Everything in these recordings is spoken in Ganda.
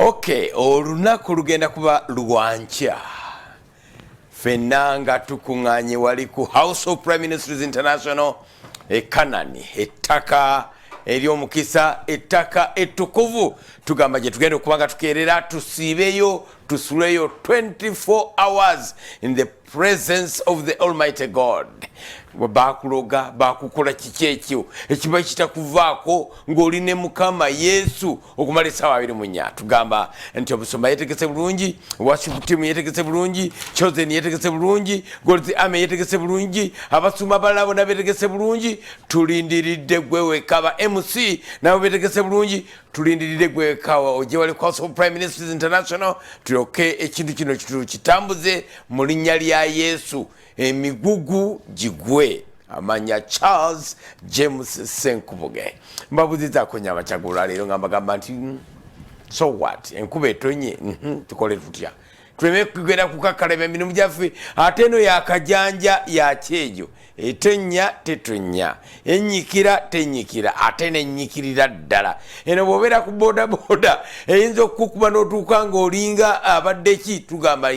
Okay, olunaku lugenda kuba lwankya, ffenna nga tukuŋŋaanye wali ku House of Prime Ministries International e Kanani, ettaka ery'omukisa, ettaka ettukuvu. Tugamba gye tugenda okuba nga tukeerera, tusiibeyo, tusuleyo 24 hours in the presence of the Almighty God. Bakuloga, bakukola kiki ekyo ekiba kitakuvaako ng'oli ne Mukama Yesu okumala essaawa 24? Tugamba nti omusumba yetegese bulungi, worship team yetegese bulungi, Chosen yetegese bulungi, God's Army yetegese bulungi, abasumba abalala bonna betegese bulungi. Tulindiridde gwe wekka. Ba MC nabo betegese bulungi. Tulindiridde gwe wekka ojje wali House of Prime Ministries International, tulyoke ekintu kino kitambuze mu linnya lya Yesu, emigugu gigwe. Amanya Charles James Senkubuge. Mbabuzizaako nyo abakyagula leero nga mbagamba nti so what, enkuba etonye, tukole tutya tuleme kugenda kukakalaba emirimu gyaffe? Ate eno yakajanja yakyejo, etonnya tetonnya, enyikira tenyikira, ate nenyikirira ddala. Eno bw'obeera ku bodaboda eyinza okukukuba n'otuuka ng'olinga abadde ki. Tugamba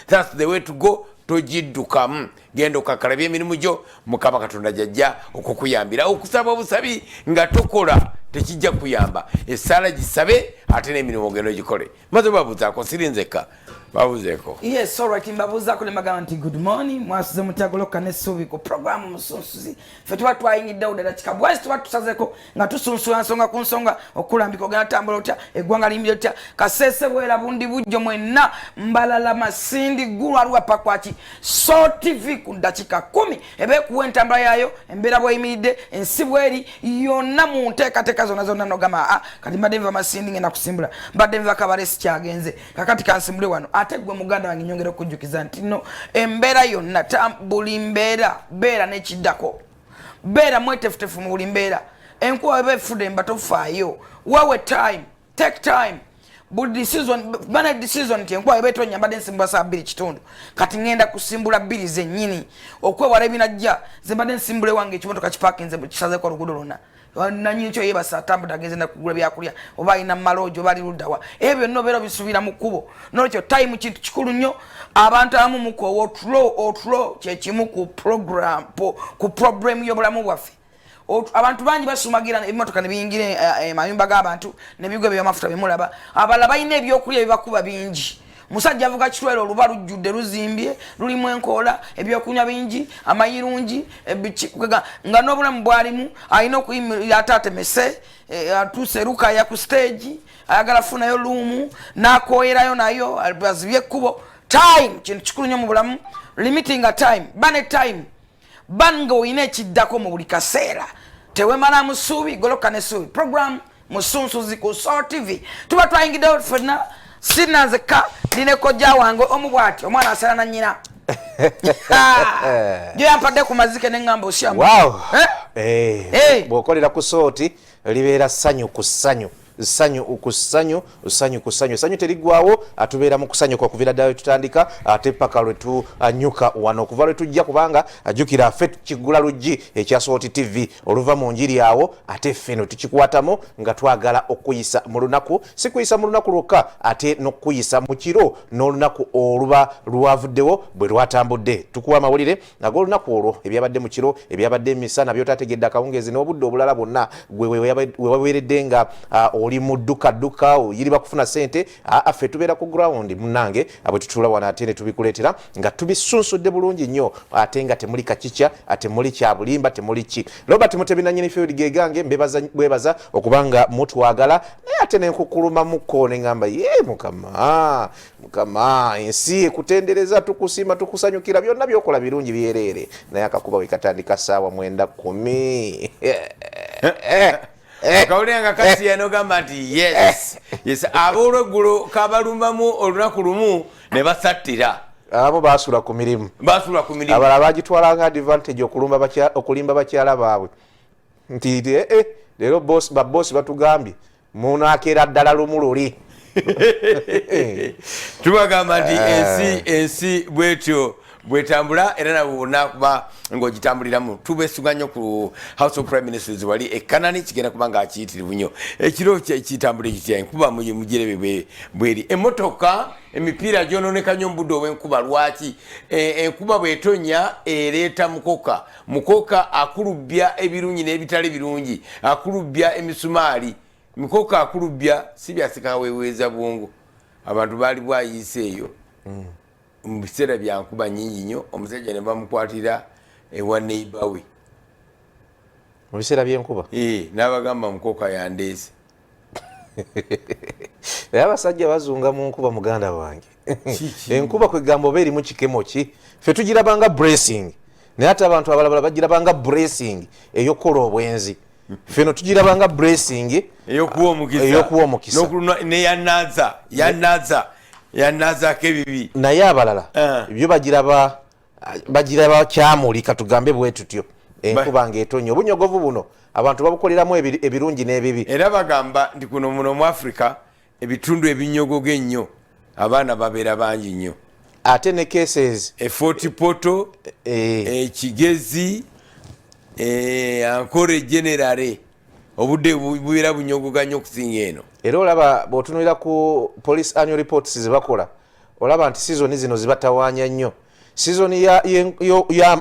that's the way to go. Togiddukamu, genda okakalabya emirimu gyo. Mukama Katonda jajja okukuyambira. Okusaba obusabi nga tokola tekijja kuyamba. Essaala gisabe, ate n'emirimu ogenda ogikole. Maze babuuzaako, sirinzeka, babuzeeko. Yes, alright, mbabuuzaako ne mbagamba nti good morning, mwasuze mutagoloka n'essuubi ku programu Musunsuzi. Ffe tuba twayingiddewo ddala kikabwazi, tuba tusazeko nga tusunsula nsonga ku nsonga, okulambika ogenda tambula otya, eggwanga liyimbire otya, Kasese, Bwera, Bundi Bujjo, mwenna, Mbalala, Masindi, Ggulu, Aluwa, Pakwaki. So TV ku ddakika 10 eba ekuwa entambula yaayo, embeera bweyimiridde, ensi bweri yonna mu nteekateeka zonna zonna. Nogamba, "Aa, kati mbadde nva Masindi, ngenda kusimbula, mbadde nva Kabale, sikyagenze, kakati kansimbule wano." Ate gwe muganda wange, nyongera okujjukiza nti no embeera yonna, buli mbeera beera n'ekiddako, beera mwetefutefu mu buli mbeera. Enkuba eba efudde mba, tofaayo, wewe time, take time. Buli decision bana decision nti enkuba eba etonya, mbadde nsimbula saa 2:15, kati ngenda kusimbula 2 zennyini okwewala ebinajja. Ze mbadde nsimbula ewange, ekimotoka kipakinze, kisazeko oluguudo lwonna, nanyini kyo yebasa, atambudde agenze nakugula byakulya, oba alina malooji, oba ali luddawa, ebyo byonna obeera obisuubira mu kkubo. Nolwekyo time kintu kikulu nnyo. Abantu abamu mukoowa otulo. Otulo kyekimu ku program ku problem y'obulamu bwaffe. Abantu bangi basumagira ebimotoka ne biyingira emayumba g'abantu nebigwa byamafuta bemulaba. Abalala balina ebyokulya ebibakuba bingi. Musajja avuga kitwere, oluba lujjudde, luzimbye, lulimu enkoola, ebyokunywa bingi, amayirungi, nga n'obulamu bwalimu alina okuyimirira ate atemese, atuuse Lukaya ku stage, ayagala funayo luumu n'akoyerayo nayo azibye ekkubo. Time kintu kikulu nnyo mu bulamu. Limitinga time, bane time banga olina ekiddako mu buli kaseera. Tewemalamu ssuubi, goloka nessuubi. Program Musunsuzi ku Sol TV, tuba twayingiddewo ffenna. Sina nzekka, ndine kojja wange omu bwati, omwana asala na nnyina gyo yampadde ku mazike neŋŋamba osyamu. Wow. Eh? Eh, Eh. bw'okolera ku sooti libeera ssanyu ku ssanyu, ssanyu ku ssanyu, ssanyu ku ssanyu, essanyu teriggwawo. Atubeera mu kusanyuka okuviira ddala lwe tutandika ate paka lwe tunyuka wano, okuva lwe tujja, kubanga ajjukira ffe tukigula luggi ekya Sooti TV oluva mu njiri awo, ate ffe no tukikwatamu nga twagala okuyisa mu lunaku, si kuyisa mu lunaku lwokka, ate n'okuyisa mu kiro n'olunaku oluba lwavuddewo bwe lwatambudde. Tukuwa amawulire ag'olunaku olwo, ebyabadde mu kiro, ebyabadde emisana, byotategedde akawungeezi n'obudde obulala bwonna gwe we wabeeredde nga oli mu dduka dduka oyiriba kufuna sente. Aa, ffe tubeera ku ground munange, bwe tutuula wano ate ne tubikuleetera nga tubisunsudde bulungi nnyo, ate nga temuli kakikya, temuli kya bulimba, temuli ki. Robert Mutebi nanyini field gegange, mbebaza bwebaza okubanga mutwagala, naye ate nenkukulumamuko neŋŋamba, ye Mukama, Mukama, ensi ekutendereza, tukusiima, tukusanyukira, byonna byokola birungi byereere, naye akakuba wekatandika saawa 9:10. Akawulira nga kasiya nogamba nti yes, aboolweggulo kabalumbamu olunaku lumu ne basattira. Abamu basula ku mirimu. Basula ku mirimu. Abalala bagitwala nga advantage okulimba bakyala baabwe nti leero babosi batugambye munakeera ddala lumu luli. Tubagamba nti ensi bwetyo. Bwetambula era nabo bonna kuba ng'ogitambuliramu. Tubeesuga nnyo ku House of Prime Ministers wali e Kanani, kigenda kuba nga kiyitirivu nnyo. Ekiro kitambula kitya? Enkuba mugirebe bweri, emmotoka emipiira gyononeka nnyo mu budde obw'enkuba. Lwaki? Enkuba bw'etonya ereeta mukoka, mukoka akulubbya ebirungi n'ebitali birungi, akulubbya emisumaali, mukoka akulubbya si byasikaweweeza bwongo. Abantu baali bwayiise eyo mu biseera bya nkuba nyingi nnyo, omusajja ne bamukwatira ewa neighbor we. Mu biseera by'enkuba? N'abagamba mukoka yandeese. Naye abasajja bazunga mu nkuba, muganda wange. Enkuba kwegamba oba erimu kikemo ki, ffe tugirabanga blessing, naye ate abantu abalabala bagirabanga blessing ey'okukola obwenzi. Ffe no tugirabanga blessing eyokuwa omukisa, eyokuwa omukisa. Neyanaza yanaza yanazaako ebibi. Naye abalala byo bagiraba kyamuli, katugambe bwe tutyo. Enkuba ng'etonya, obunyogovu buno abantu babukoleramu ebirungi n'ebibi. Era bagamba nti kuno muno mu Africa ebitundu ebinyogoga ennyo abaana babeera bangi nnyo. Ate ne cases e Fort Portal, ekigezi, Ankole generale, obudde bubeera bunyogoga nnyo okusinga eno. Era olaba bw'otunulira ku police annual reports zebakola, olaba nti sizoni zino zibatawaanya nnyo. Sizoni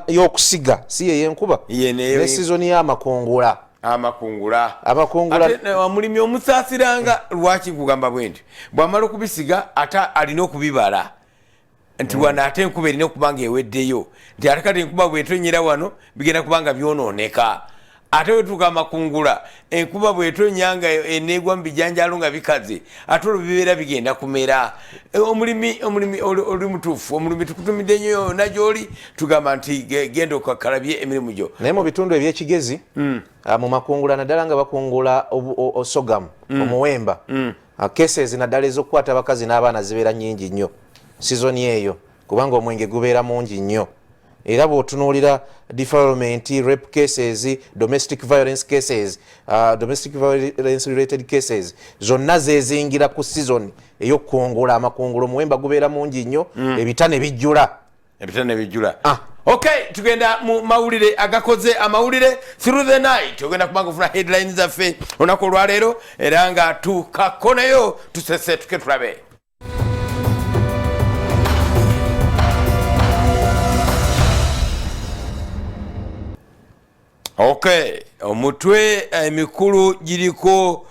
y'okusiga si yeyenkuba, ne sizoni y'amakungula. Amakungula. Amakungula. Omulimi omusaasiranga. Lwaki nkugamba bwe nti? Bw'amala okubisiga ate alina okubibala nti wano ate enkuba erina okuba nga eweddeyo, nti ate kati enkuba bwetonyera wano bigenda kuba nga byonooneka. Ate wetuuka amakungula, enkuba bwetonya nga eneegwa mu bijanjalo nga bikaze, ate olwo bibeera bigenda kumera. Omulimi oli mutuufu. Omulimi tukutumidde nnyo yonna gyoli, tugamba nti genda okakkalabye emirimu gyo. Naye mu bitundu ebyekigezi mu makungula, naddala nga bakungula sorghum, omuwemba, cases naddala ez'okukwata abakazi n'abaana zibeera nnyingi nnyo sizoni eyo, kubanga omwenge gubeera mungi nnyo. Era bw'otunuulira defilement, rape cases, domestic violence cases, domestic violence related cases zonna zezingira ku season ey'okukungula amakungula. Omuwemba gubeera mungi nnyo, ebita ne bijjula. Ebita ne bijjula. Ok, tugenda mu mawulire agakoze amawulire through the night. Ogenda kubanga ofuna headlines zaffe olunaku olwaleero, era nga tukakoneyo tusesetuke tulabe. Ok, omutwe emikulu giriko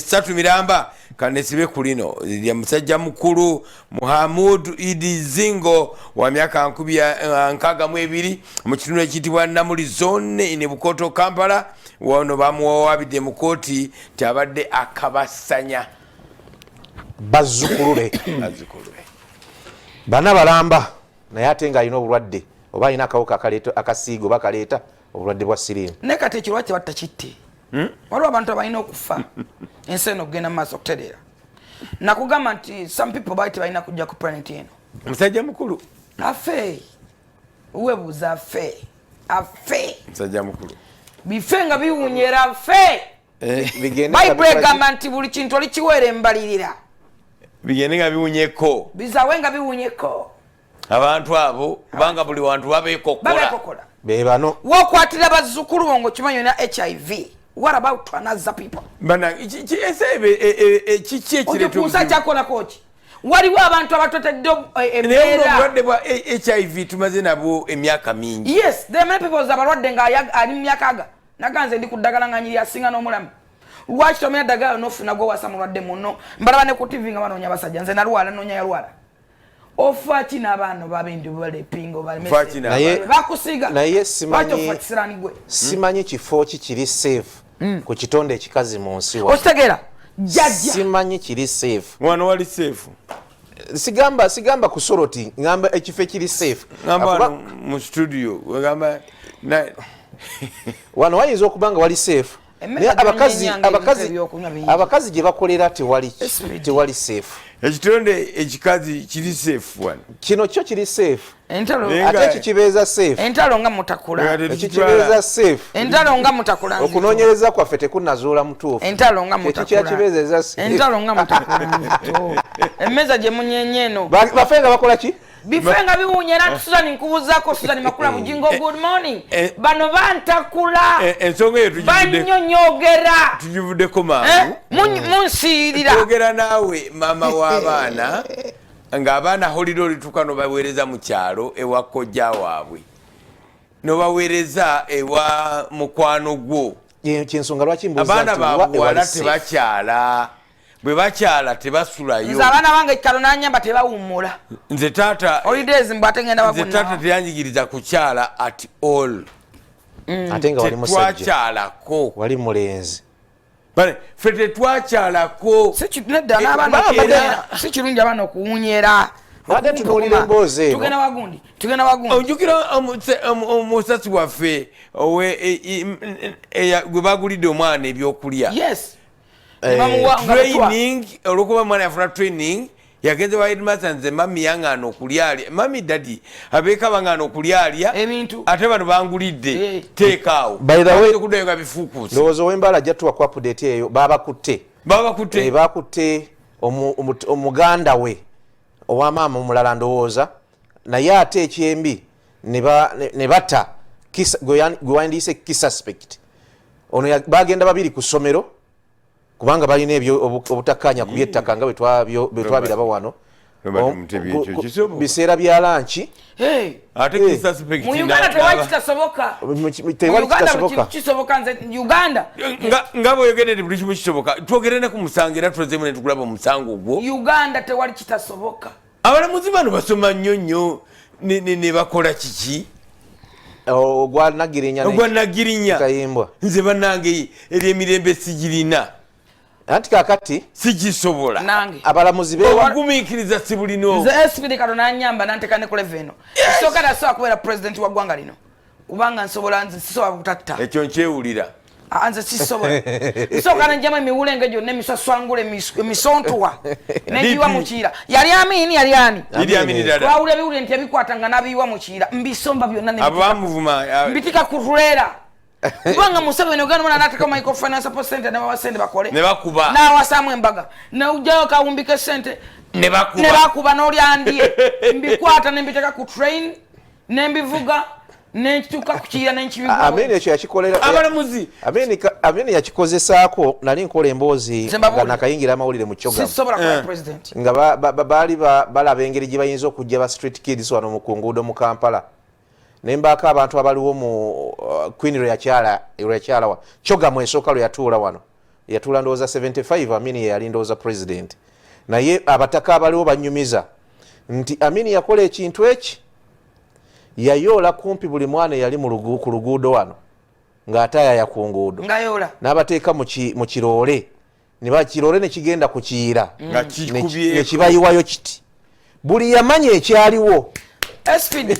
satu miramba. Kanesibe ku lino lya musajja mukulu Muhamudu Idi Zingo wa myaka 162 mu kitundu ekiyitibwa Namuli Zone ne Bukoto, Kampala. Wano bamuwawabidde mu kooti nti abadde akabasanya bazzukulu be. Bazzukulu be. Bana balamba, naye ate ng'alina obulwadde oba alina akawuka akaleeta akasiiga oba kaleeta obulwadde bwa siriimu. Naye kati ekyo lwaki batta kitte? Waliwo abantu abalina okufa ensi eno okugenda mu maaso okutereera. Nakugamba nti some people baali tebalina kujja ku planet eno. Musajja mukulu. Afe, webuuza, afe, afe. Musajja mukulu. Bife nga biwunyera, afe. Bigende nga Bayibuli bikola ki? egamba nti buli kintu olikiweera embalirira. Bigende nga biwunyeko. Bizawe nga biwunyeko. Abantu abo kubanga buli wantu babeekokola. Babekokola. Be bano. Wokwatira bazzukulu bo ngaokimanyi olina HIV, what about another people? Bana ensi ebe kiki ojo ekireeta kunsa obuzibu? Kyakolako ki? Waliwo abantu abatotedde Naye buno embeera. Obulwadde bwa HIV tumaze nabwo emyaka mingi. Yes, there are many people abalwadde nga ali mu myaka aga naganze ndi ku ddagala nga nyiri asinga n'omulamu. Lwaki tomenya ddagala nofuna gwewasa mulwadde muno? Mbalaba ne ku TV nga banoonya abasajja. Nze nalwala, noonya yalwala. Ofa ki n'abaana babindi balepinga? Ofa ki n'abaana? Bakusiiga. Naye simanyi- Lwaki ofa kisiraani gwe? Simanyi kifo ki kiri safe ku kitonde ekikazi mu nsi wano. Okitegeera jjajja? Simanyi kiri safe. Wano wali safe. Sigamba ku soroti, ngamba ekifo ekiri safe. Ngamba Akuba- wano mu studio wegamba Wano wayinza okuba nga wali safe. Emmere Naye abakazi gyonyenyanga ebintu ebyokunywa bingi. Abakazi gye bakolera tewali Speed. tewali safe. Ekitonde ekikazi kiri safe wano. Kino kyo kiri safe. Entalo. Naye Ate ekikibeeza safe. Entalo nga mutakula. Nga Ekikibeeza safe. Entalo nga mutakula nzito. Okunoonyereza kwaffe tekunnazuula mutuufu. Entalo nga mutakula. Ekikyakibeeza safe. Entalo nga mutakula nzito. Emmeeza gye munyenye eno. Bafe nga bakola ki? Bife nga biwunya era Susan nkubuzaako. Susan Makula Bujingo, good morning. Bano bantakula. Ensonga eyo Bannyonyogera. tugivuddeko mangu. Munsiirira. Twogera naawe maama w'abaana, ng'abaana holiday olituuka nobaweereza mu kyalo ewa kojja waabwe, nobaweereza ewa mukwano gwo. Kyensonga lwaki mbuuza Abaana nti wa babuwala ewali safe. tebakyala, bwe bakyala tebasulayo. Nze abaana bange kalo nanyamba tebawummula. Nze taata Holidays mbw ate ngenda. Nze taata teyanjigiriza kukyala at all. Ate nga wali musajja. Tetwakyalako. Wali mulenzi. Bale, ffe tetwakyalako. Nedda, n'abaana si kirungi abaana okuwunyera. Ate tunuulira emboozi eno. Tugenda wagundi, tugenda wagundi. Ojjukira omusasi waffe gwe bagulidde omwana ebyokulya? Yes. Ne bamuwa nga butwa. Training, olwokuba omwana yafuna training, yagenze wa headmaster: "Nze mami yaŋŋaana okulyalya, mami, daddy, abeeka baŋŋaana okulyalya Ebintu. ate bano bangulidde." Teekaawo. By the way- Okuddayo nga bifuukuuse. Ndowooza ow'embaala ajja tuwa ku update eyo. Babakutte. Babakutte. Bakutte omuganda we owamaama omulala ndowooza, naye ate ekyembi ne batta gwe wandiise key suspect ono. Bagenda babiri ku ssomero kubanga balina ebyo obutakkaanya ku byettaka nga bwe twabiraba wano. Robert Mutebi, ekyo kisoboka? Biseera bya lunch. Hey. Ate key suspect Mu Uganda tewali kitasoboka. Tewali Mu Uganda buli kitasoboka. kintu kisoboka. Nze Uganda Nga bweyogedde nti buli kimu kisoboka, twogere ne ku musango era tuzemu ne tukulaba omusango gwo. Uganda tewali kitasoboka. Abalamuzi bano basoma nnyo nnyo ne bakola kiki? Ogwa Nagirinya. Ogwa Nagirinya. Kayimbwa. Nze bannange eri emirembe sigirina. Anti kakati Sigisobola. Nange abalamuzi Obugumiikiriza si bulina. Nze SPD kano nanyamba nanteka ne ku level eno. Ekisooka, nasobola kubeera president wa ggwanga lino kubanga nsobola, nze sisobola kutatta. Ekyo nkyewulira. Ah, nze sisobola. Nsooka nenjamu emiwulenge gyonna, emisaswangula, emisontuwa, nenjiwa mu Kiira. Yali Amini, yali ani? Idi Amin Dada. Twawula ebiwulire nti yabikwata nga nabiyiwa mu Kiira. Mbisomba byonna Abo bamuvuma. Mbitika ku tuleera kubanga Museveni ogenda omwana nateka microfinance support center, nebawa sente bakole. Ne bakuba. Nawasaamu embaga, neujayo kawumbika esente. Ne bakuba. Ne bakuba n'olyandye. Mbikwata nembiteeka ku train, nembivuga, nenkituuka ku Kiira, nenkibigwa. Amini ekyo yakikolera. Abalamuzi. Amini yakikozesaako. Nali nkola emboozi Nze mbabuulira. nga nakayingira amawulire mu Kyogamu, Sisobola kuba president. nga baali balaba engeri gye bayinza okujja ba street kids wano ku nguudo mu Kampala, ne mbaako abantu abaliwo mu Queen lwe yakyala wa Kyogamu esooka lwe yatuula wano, yatuula ndowooza 75, Amini ye yali ndowooza president. Naye abataka abaliwo banyumiza nti Amini yakola ekintu eki, yayoola kumpi buli mwana eyali ku luguudo wano ng'ataayaya ku nguudo, Ngayoola. n'abateeka mu kiroole, ne bakiroole ne kigenda ku Kiira, Nga kikubyeko. ne kibayiwayo kiti buli yamanya ekyaliwo. SPD,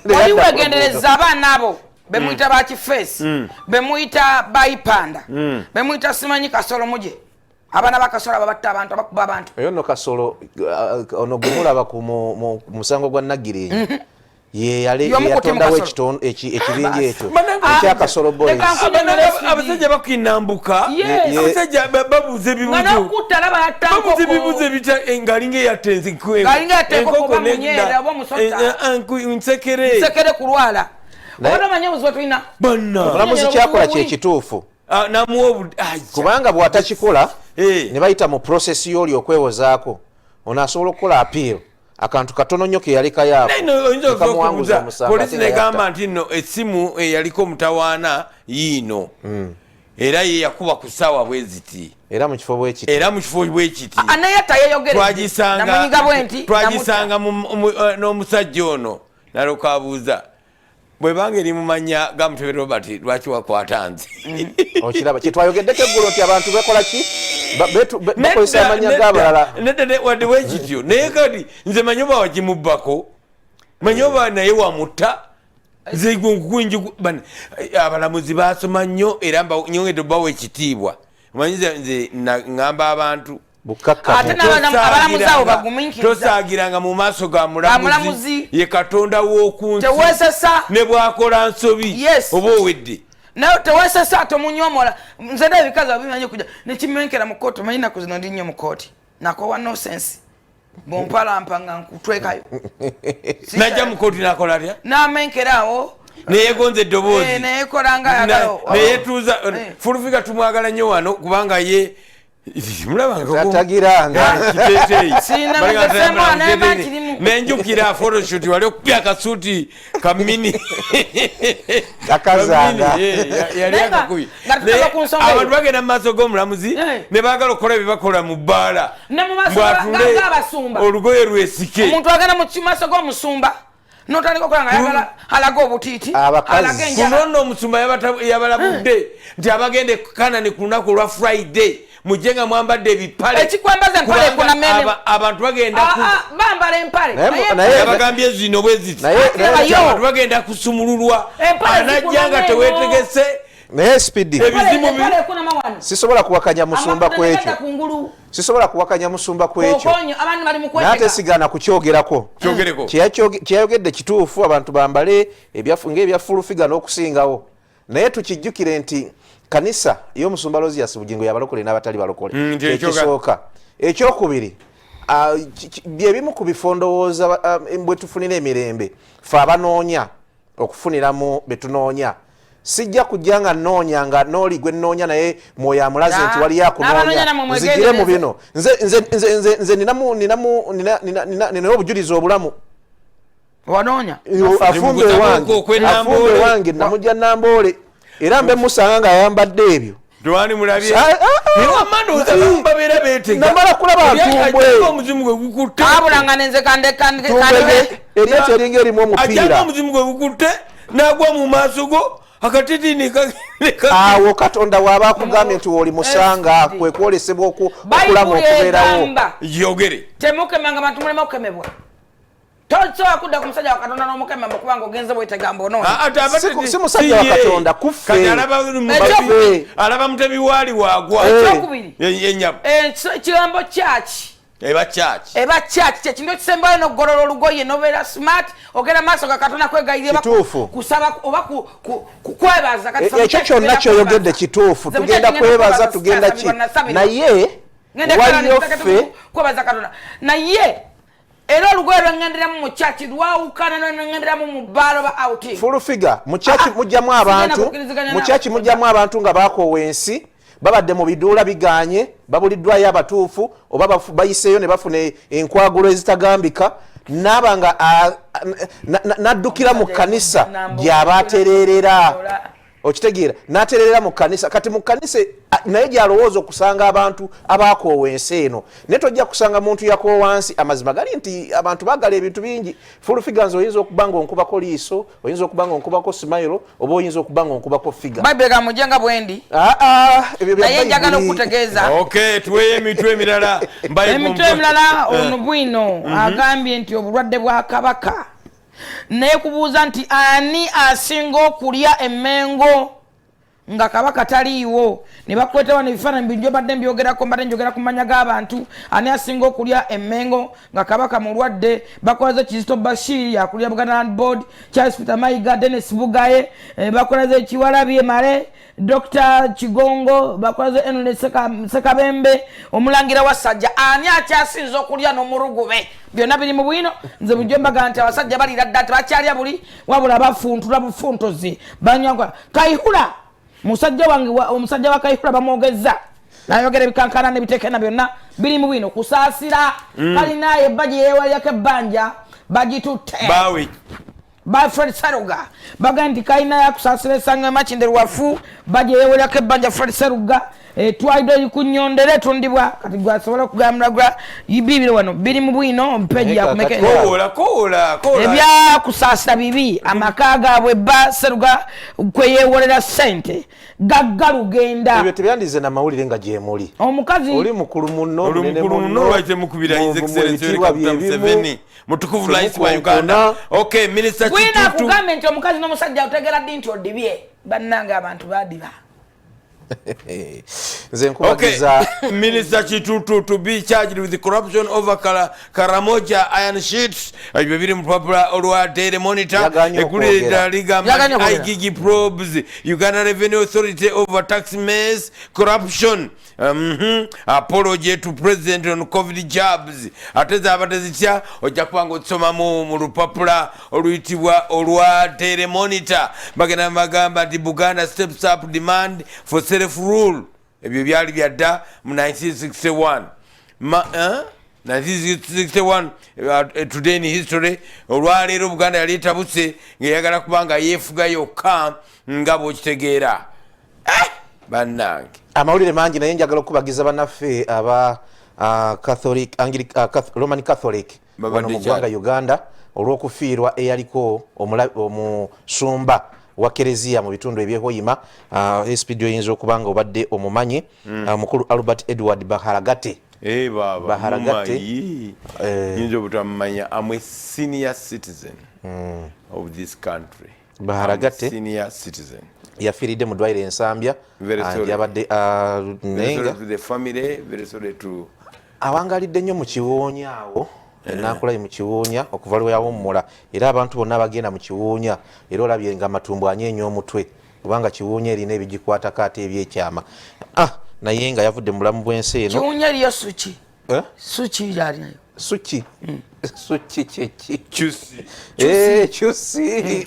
wali wegendereza abaana abo bemuyita bakifeesi, bemuyita bayipanda, bemuyita simanyi Kasolo muje, abaana bakasolo ababatta abantu, abakuba abantu? Oyo nno Kasolo, ono gwe mulaba ku musango gwa Nagirinya, ye Y'omu ku timu yatondawo Kasolo. ekibinja ekyo Banange- ekyakasolo Boys. Leka Abasajja bakinambuka. Yes. Abasajja babuuza Nga ebibuuzo. n'okutta laba yatta Babuuza nkoko. ebibuuzo ebita ng'alinga eyatta Ng'alinga eyatta enkoko, oba munyeera, oba omusota. Nsekere. Nsekere kulwala. Naye- Oba omanyi obuzibu tulina? Banna. Omulamuzi kyakola kyekituufu. Ah, namuwa Kubanga bw'atakikola Eh. ne bayita mu process y'oli okwewozaako, ono asobola okukola appeal, akantu katono nnyo ke yalekayo Naye no, oyinza ako nekamuwanguza okubuuza omusango, polisi ate nga negamba yatta. nti nno essimu eyaliko omutawaana yiino, era ye yakuba ku ssaawa bwe ziti, era mu kifo bwe kiti, era mu kifo bwe kiti. Anayatta yeyogeredde. Twagisanga Namunyiga bwe nti. Twagisanga n'omusajja ono naloka abuuza bwebanga eri mu manya ga Mutebe Robert, lwaki wakwata nze? Okiraba kyetwayogeddeko eggulo nti abantu bekola ki? Bakozesa amanya g'abalala. Nedda, wadde bwekityo, naye kati nze manyi oba wagimubbako, manyi oba naye wamutta. Nze abalamuzi basoma nnyo era nyongedde obawa ekitiibwa. Omanyi nze ŋŋamba abantu Bukkakkamu. Ate abalamuzi abo bagumiikiriza. Tosaagiranga mu maaso ga Ga mulamuzi. mulamuzi. Ye Katonda w'oku nsi. Teweesesa. Ne bwakola nsobi, Yes. oba owedde. Naye tewesesa, tomunyomola. Nze ndaba ebikazi abimanyi okuja nekimenkera mu kooti. Omanyi naku zino ndi nnyo mu kooti, nakowa nonsense. Bwompalampa nga nkutwekayo. Najja mu kooti nakola atya? Namenkeraawo. Neyegonza eddoboozi. Eh, neyekola nga ayagala. Neyetuuza. Eh. Fulufiga tumwagala nnyo wano kubanga ye Tatagiranga. Sirina mugesemu, anaaba nkirimu. Nenjukira photoshoot wali okupya akasuuti kamini. Takazanga. Yali Naye akakubi. nga tutava ku nsonga eyo. Abantu bagenda mu maaso g'omulamuzi Eh. ne baagala okukola bye bakola mu bbaala. Ne mu maaso Mbu atule g'abasumba. olugoye lwesike. Omuntu agenda mu maaso g'omusumba notandika okukola nga ayagala alaga obutiiti, Abakazi. alaga enjala. Kuno nno omusumba yabalabudde nti abagenda e Kanani ku lunaku olwa Friday mujje nga mwambadde ebipale. Ekikwambaza empale Kubanga ekunamene. abantu bagenda ku Ah, ah, bambala empale. Naye Naye yabagambye zino bwe ziti. Naye- Abantu bagenda kusumululwa. Empale Anajja nga zikunamye teweetegese. Naye speed. Ebizimu Empale ekunama wano. Sisobola kuwakanya musumba Amafuta ku ekyo. tegajja kungulu. Sisobola kuwakanya musumba ku ekyo. Okonyo, abantu bali mu Naye ate kwetega. sigaana kukyogerako. Kyogereko. Kyeyayogedde kituufu, abantu bambale ng'ebya full figure n'okusingawo. Naye tukijjukire nti kanisa y'omusumba Aloysius Bugingo y'abalokole n'abatali balokole. Nti ekyoga- Ekisooka. Ekyokubiri, bye bimu ku bifo ndowooza bwe tufunira emirembe fe abanoonya okufuniramu be tunoonya. Sijja kujja nga nnoonya nga n'oli gwe nnoonya naye mwoyo amulaze nti waliyo N'abanoonya akunoonya namwe nzigire mu mwegendereze. bino. Nze ninamu ninamu nina nina nina nina obujulizi obulamu. Wanoonya. Afumba Mukuza ewange, okwe afumba Namboole. ewange namujja Namboole era mbe musanga ng'ayambadde ebyo. Tewani mulabye. Ah. Naye wamma ndowooza abamu babeera beetega. Namala kulaba Eri ntumbwe. ajjanga omuzimu gwe gukutte. Kabula nga nenze kande kande kande. Eri ekyeringa erimu Ajjanga omupiira. omuzimu gwe gukutte n'agwa mu maaso go akatiti Awo Katonda bw'aba akugambye nti wooli musanga Eh, kwe kwolesebwa okulamu Bayibuli okubeerawo. egamba yogere. Temukemanga bantu muleme okukemebwa. Tosobola kudda ku musajja wa Katonda n'omukema mbu kubanga ogenze bwetegamba onoonya. Ah, ate Si musajja wa si ye. Katonda, kuffe. Kati alaba Ekyokubiri. alaba mutebi waali waagwa. Eh. Ekyokubiri, Enyabo. ekigambo kyaki Eba church. Eba church kyekintu ekisembayo n'okugolola olugoye nobeera smart ogenda maaso ga Katonda kwegayirira oba Kituufu. kusaba oba kwebaza. Kati Ekyo church kyonna tugenda kyoyogedde kwebaza. kituufu. Nze mu Tugenda church ngenda kwebaza, tugenda ki sasabirwa, nasabirwa. Naye Ngenda kala waliyo nitaka ffe kwebaza Katonda, naye era olugoye lwengenderamu mu church lwawukana lwengenderamu mu bbaala oba outing. Full figure mu church Ah, ah, mujjamu sigenda abantu kukkiriziganya mu naawe. church mujjamu abantu nga bakoowa ensi, babadde mu biduula biganye, babuliddwayo abatuufu oba bayiseeyo ne bafuna enkwagulo ezitagambika naaba nga n'addukira mu kanisa gy'aba atereerera. Okitegeera? N'atereerera mu kanisa. Kati mu kanisa naye gyalowooza okusanga abantu abakoowa ensi eno, naye tojja kusanga muntu yakoowa nsi. Amazima gali nti abantu baagala ebintu bingi. Full figure nze oyinza okuba nga onkubako liiso, oyinza okuba nga onkubako smile, oba oyinza okuba nga onkubako figure. Bayibuli egamba mujje nga bwendi. Ah, ah, ebyo bya Naye njagala Bayibuli. okutegeeza Okay, tuweeyo emitwe emirala. Emitwe emirala. Ono bwino agambye nti obulwadde bwa Kabaka naye kubuuza nti ani asinga okulya emmengo nga Kabaka taliiwo, ne bakwetawa nebifaananyi binjo. Badde mbyogerako, mbadde njogera ku manya g'abantu. Ani asinga okulya emmengo nga Kabaka mulwadde? Bakolaze Kizito Bashir yakulya Buganda Land Board, Charles Peter Mayiga, Denis Bugaye, bakolaze Kiwalabye Male, Dr Kigongo, bakolaze Enole Sekabembe, omulangira wa Sajja. Ani akyasinza okulya n'omurugube? Byonna biri mu bwino. Nze bulijjo mbaga nti abasajja balira dda, tebakyalya buli, wabula bafuntula bufuntuzi banywa. Kaihura musajja wange omusajja wa Kaihura bamwogeza nayogera ebikankana nebitekena byonna biri mu bwino. Kusaasira kalinayo ebba gye yeewalirako ebbanja bagitutte Bawe. Ba Fred Seruga bagamba nti kalina yakusaasira esanga emakinde lwafu bagyeyewolako ebbanja. Fred Seruga twalidde eri ku nyondere etundibwa kati gwasobola okugambulagula bibiro wano biri mu bwino peji Naye yakumeka. kakati- Kowola, kowola, kowola. Ebyakusaasira bibi amaka gaabwe bba Seruga kweyewolera sente gagga lugenda. Ebyo tebyandize namawulire nga gyemuli. Omukazi Oli mukulu munno, Oli munene mukulu munno, muno, lwaki temukubira His Excellency Yoweri mu bitiibwa Kaguta bye bimu. Museveni, mutukuvu rais wa Temukonkona. Uganda. Okay, Minister Bwina Kitutu. akugambe nti omukazi n'omusajja otegeera ddi nti odibye? Bannange abantu badiba. Nze Okay. nkubagiza. Minister Kitutu to be charged with corruption over Karamoja iron sheets. Ebyo biri mu lupapula olwa Daily Monitor. Yaganye Eggulire okwogera. eddala ligamba Yaganye nti okwogera. IGG probes Uganda Revenue Authority over tax mess corruption. Apology to president on COVID jabs, ate zaabadde zitya? Ojja kuba nga okisomamu mu lupapula oluyitibwa olwa Daily Monitor. Bagenda bagamba nti Buganda steps up demand for self rule. Ebyo byali byadda mu 1961. 1961, today in history, olwaleero Buganda yali etabuse ng'eyagala kuba nga yeefuga yokka, nga bwokitegeera. Bannange, amawulire mangi, naye njagala okubagiza bannaffe aba Catholic, Roman Catholic wano mu ggwanga Uganda olw'okufiirwa eyaliko omusumba wa kereziya mu bitundu ebyehoyima. SPD, oyinza okuba nga obadde omumanyi, mukulu Albert Edward Baharagate. Baharagate, yinza obutamumanya. Am a senior citizen of this country. Baharagate senior citizen. Yafiiridde mu ddwaliro Ensambya. Yabadde nenga awangalidde nnyo mu Kiwuunya awo enakulayi mu Kiwuunya okuva lwe yawummula, era abantu bonna bagenda mu Kiwuunya, era olabye nga amatumbu anyeenya omutwe kubanga Kiwuunya erina ebigikwatako ate ebyekyama. Naye nga yavudde mu bulamu bw'ensi eno. Kiwuunya eriyo suki. Suki yalinayo. Suki, suki kyeki? Kyusi. Kyusi.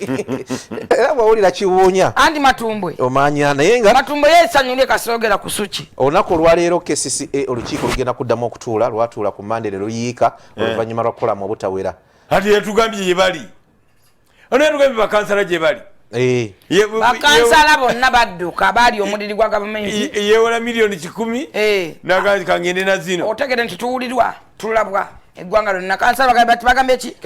Era bwawulira Kiwuunya andi Matumbwe omanya, naye nga Matumbwe yesanyulye kasogera ku suki. Olunaku olwaleero KCCA olukiiko lugenda kuddamu okutuula. Lwatuula ku Mande ne luyiika oluvannyuma lwa kukolamu obutawera. Ati yatugambye gye bali, ono yatugambye bakansala gye bali. Bakansala bonna badduka, baali omuliri gwa gavumenti. Yewola 100,000,000 naga kangende na zino. Otegere nti tuwulirwa, tulabwa eggwanga lyonna. Kansala bagambye ki?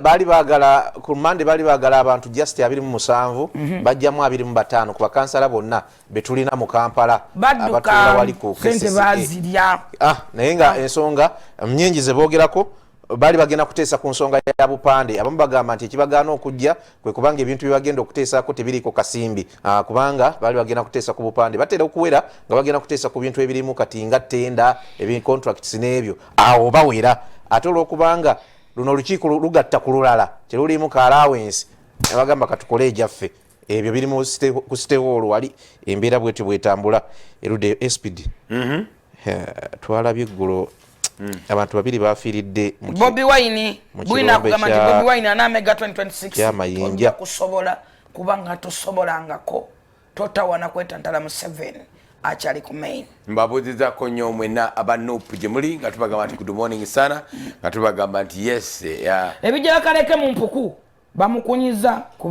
Baali baagala ku Mande, baali baagala abantu just 27, bajjamu 25 ku bakansala bonna betulina mu Kampala. Badduka, sente bazirya. Naye nga ensonga nyingi ze boogerako. Baali bagenda kuteesa ku nsonga ya bupande. Abamu bagamba nti ekibagaana okujja kwe kubanga ebintu bye bagenda okuteesaako tebiriiko kasimbi, kubanga baali bagenda kuteesa ku bupande. Batera okuwera nga bagenda kuteesa ku bintu ebirimu kati nga tender, contracts n'ebyo, awo bawera. Ate olwokubanga luno olukiiko lugatta ku lulala, terulimu ka allowance, nebagamba katukole ejaffe. Ebyo biri ku City Hall wali. Embeera bwetyo bwetambula erudde. SPD, twalabye eggulo abantu babiri bafiiridde. Bobi Wine bwina kugamba nti Bobi Wine anamega 2026. Kyamayinja. Kusobola kubanga tosobolangako, totawana kwetantala mu 7 akyali ku main. Mbabuuzizako nnyo mwenna aba NUP gye muli, nga tubagamba nti good morning sana, nga tubagamba nti yes. Ebijja bakaleke mu mpuku bamukunyiza ku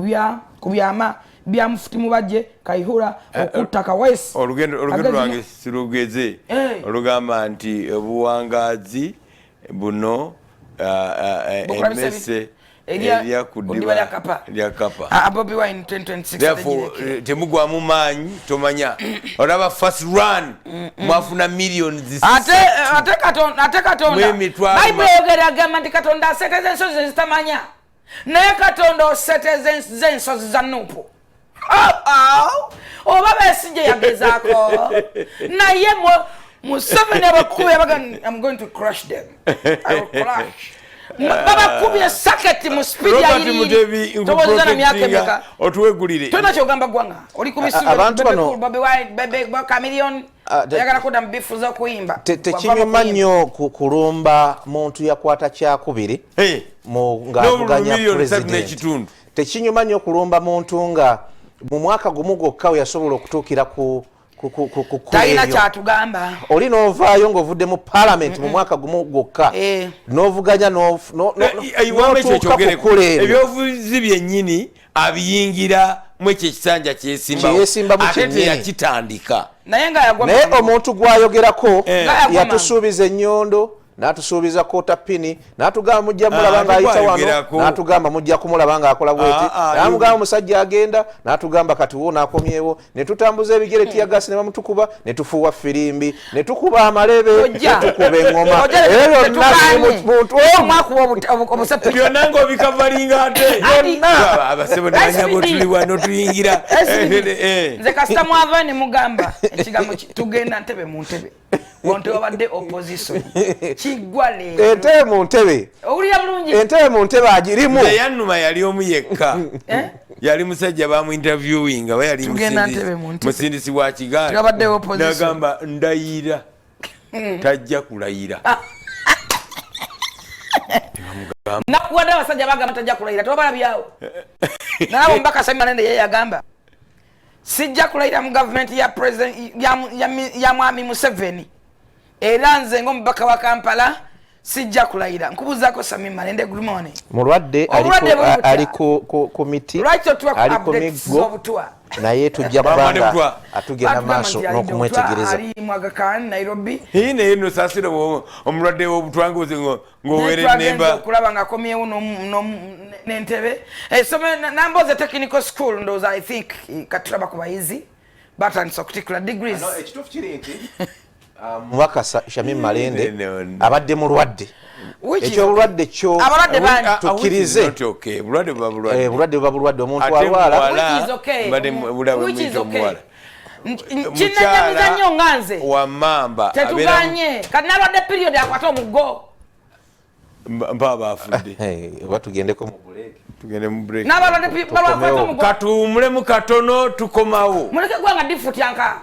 byama bya mufuti Mubajje Kaihura okutta Kawesi. Olugendo lwange sirugeze, olugamba nti obuwangazi buno emmese erya ku ddiba lya kapa. Bobi Wine 2026. Therefore temugwamu maanyi, tomanya olaba first run mwafuna millions. Ate Katonda, ate Katonda, Bayibuli eyogera, agamba nti Katonda aseteza ensozi ezitamanya, naye Katonda oseteza ensozi za NUP oba Besigye yagezaako, naye Museveni abakubye abaga, "I'm going to crush them, I will crush." Babakubye saketi mu speed ya yiri towozana myaka emeka. Otuwegulire. Tolina kyogamba ggwanga, oli ku Abantu bano Bobi Wine, Bebe Chameleone, ayagala kudda mu bifu z'okuyimba. Tekinyuma nnyo kulumba muntu yakwata kyakubiri ng'avuganya president. Tekinyuma nnyo kulumba muntu nga mu mwaka gumu gwokka we yasobola okutuukira ku Talina kyatugamba. Oli n'ovaayo ng'ovudde mu parliament mu mwaka gumu gwokka n'ovuganya n'otuuka ku kkula eryo. Ebyobufuzi byennyini abiyingira mu ekyo ekisanja kyeyesimbamu ate teyakitandika. Naye nga yagwa. Naye omuntu gwayogerako yatusuubiza ennyondo, n'atusuubiza kota pini, n'atugamba mujja mulaba ng'ayita wano, n'atugamba mujja kumulaba ng'akola bweti, n'amugamba omusajja agenda, n'atugamba kati wo n'akomyewo, ne tutambuza ebigere, tear gas ne bamutukuba, ne tufuuwa firimbi, ne tukuba amalebe, ne tukuba eŋŋoma, ebyo byonna biri mu muntu omu. Byonna ng'obikavalinga ate abasebo ne banyabo tuli wano tuyingira. Nze kasita mwava ne mugamba ekigambo tugenda ntebe mu ntebe, wonte wabadde opposition kiggwa leero. Entebe mu ntebe. Owulira bulungi. Entebe mu ntebe agirimu. Eyannuma yali omu yekka. Yali musajja bamuinterviewinga, oba yali Tugenda Ntebe mu Ntebe. Musindisi wa kigaali. Tewabaddewo opposition. Nagamba ndayira, tajja kulayira. Nakuwadde abasajja bagamba tajja kulayira, tebabalabyawo. Naye omubaka Sami Malende ye yagamba, "Sijja kulayira mu gavumenti ya president ya mwami Museveni, era nze ngaomubaka wa Kampala sijja kulayira." Nkubuzaako, Sami Malende, good morning. Mulwadde. Obulwadde buli butya? Ali ku miti. Lwaki otuwa ku Ali ku updates miggo. z'obutwa? Naye tujja Bamwadde kubanga butwa. atugenda Batugamba maaso nti alidde n'okumwetegereza. obutwa, ali mu Aga Khan, Nairobi. Hii, naye no sasira omulwadde w'obutwa ng'owera Twagenze ennemba. okulaba ng'akomyewo n'entebe. Essomero Namboze Technical School, ndowooza, I think, katulaba ku bayizi batandise okutikula degrees. Ekituufu kiri nti mubaka Shamim Malende No, no. abadde mulwadde. Which is Ekyobulwadde kyo Abalwadde bangi. Tukkirize. Which is not okay. Bulwadde buba bulwadde. Bulwadde buba bulwadde, omuntu Ate alwala. muwala, Which is okay. mbadde bulaba Which is muyita okay. omuwala. Kinanyamiza nnyo nga nze. Wa mamba abeera Tetuganye kati nalwadde period akwate omuggo. Mpa baafudde. Eh, oba tugendeko mu break. Tugende mu break. N'abalwadde balwakwate Tukomewo. omuggo. Katuwumulemu katono, tukomawo. Muleke gwanga difutyanka.